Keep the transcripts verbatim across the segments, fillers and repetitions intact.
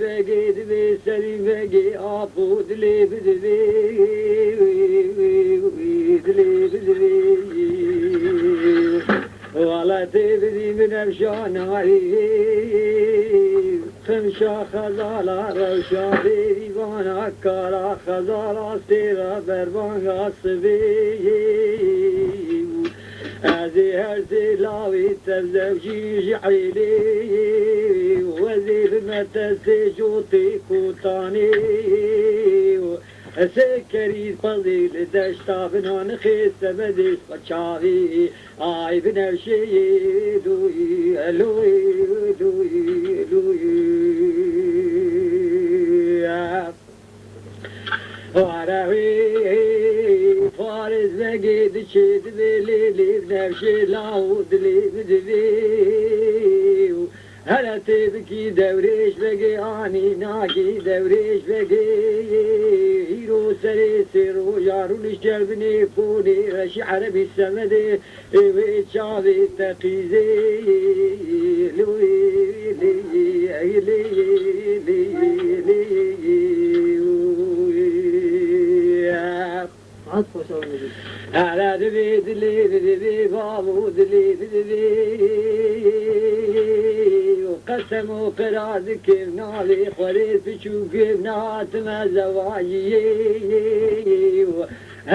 Begê divê serî vegê apo dilê bidivê, dilê bidivê. Wala tê bidî min ev şanarî. Xemşa xezala rewşa bêrîvana kara xezala stêra berbanga sibê. Ez ê her sê lawê tev zewjî ji êlê, wezê bime testê jotê kotanê. Sê kerî pezê li deşta bina nixê semedê xwe çavê, ay binevşeyê lûyî, lûyî, lûyî, lûyî. Wara wê Faris vegê diçê divê lê lê nefşê law dilê bidivê. Here tê bikî dewrêş vegê anî nakî dewrêş vegê. Hîro serê sê roja rûniştiye binê konê reşî erebî semedê. Ê wê çavê te qîzê, lûyî, lîyî, lîyî, lîyî, lîyî. Saet xweş ew nedî. Here divê dilê bidivê, bavo dilê bidivê. Û qesem û qirar dikim navê xwerê piçûkim nehatime zewaciyê.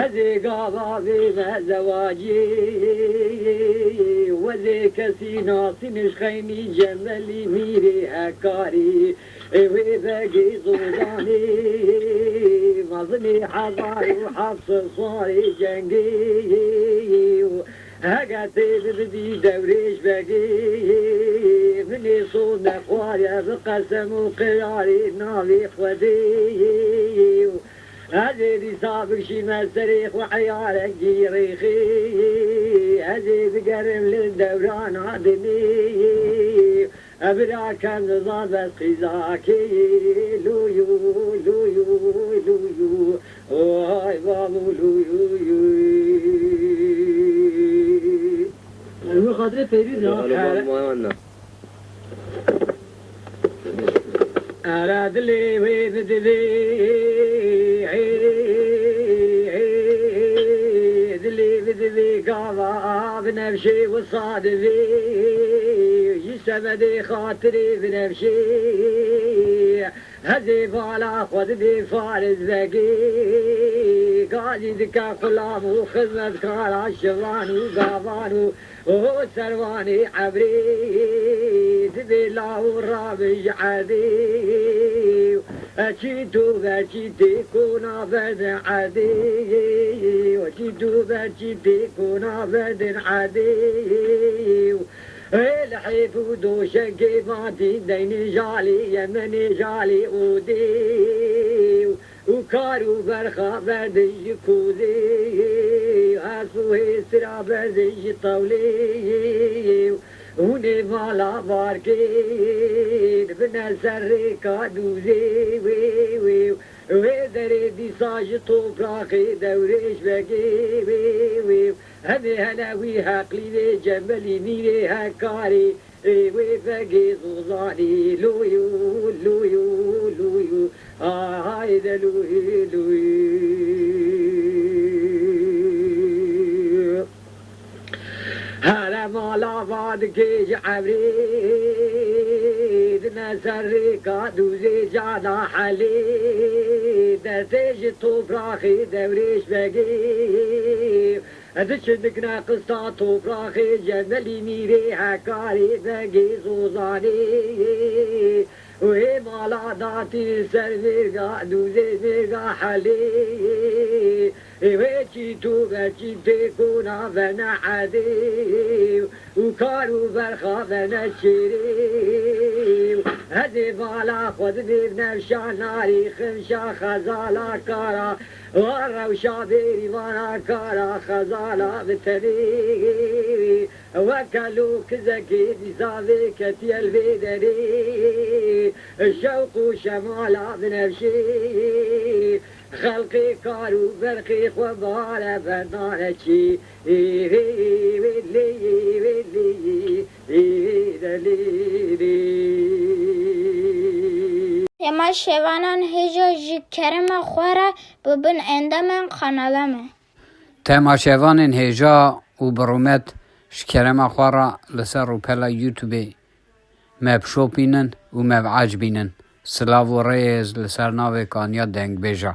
Ez ê gava bême zewacî, wezê kesî nasî nişxeynî cemelî mîrê hekarî. Ê wê vegê zozanê, mezinê hezar û heft sed xwarê cengê. Hege tê bibidî dewrêş vegê, min ê son nexwariye bi qesem û qirarê navê Xwedê. Ez ê dîsa bikşîme serê xwe eyarek gîrêxê. Ez ê bigerim li dewrana dinê. Evira kem dizan bes qîzakê. Lûyû, lûyû, lûyû. Oy bavû lûyû. Ew xatirê Peyvîz ya. Alo, bavû mayan ne. Ara dilê wê bidivê, dilê bidivê gava binevşê wisa divê, ji semedê xatirê binevşê, hezê bala xwe dibê Faris vegê, gazî dike xulam û xizmetkara şivan û gavan û O servanê evrê dibê law rabin ji erdê. Çît û verçîtê kona verdin erdê. Çît û verçîtê kona verdin erdê. Ê li hêf û doşekê matî deynê jalê yemenê jalê odê. Û kar û berxa berdin ji kozê, hesp û hêsira berdin ji tewlê. Hûn ê mala barkê dibine ser rêka dûzê wê wê. Wê derê dîsa ji topraxê dewrêş vegê wê wê. Hemê hele wî heqlî vê cemelî mîrê hekarê. Ê wê vegê zozanî lûyû, lûyû, lûyû. Hayde lûyû, lûyû. Here mala va dikê ji evrê dine ser rêka dûzê cana helê. Dertê ji topraxê dewrêş vegê. Diçin dikine qista topraxê cemelî mîrê hekarê vegê zozanê. Û hê mala datî ser mêrga dûzê mêrga helê. Ê wê çît û verçîtê kona vene edê. Û kar û berxa vene çêrê. Hezê mala xwe dibê nefşa narî ximşa xezala kara. Wa rewşa bêrîvana kara xezala bi tenê. Weke lo kizekê dîsa vê ketiye li vê derê. Şewq û şemala binevşê. Xelqê kar û berqê xwe bare bernane çî. Ê, ê, ê, wê lê, ê, wê lê, ê, ê, de lê, lê. Temaşevanan hêja ji kerema xwe re bibin endamên kanala me. Temaşevanên hêja û bi rûmet ji kerema xwe re li ser rûpela YouTubeê me bişopînin û me biecibînin. Silav û rêz li ser navê Kanya Dengbêja.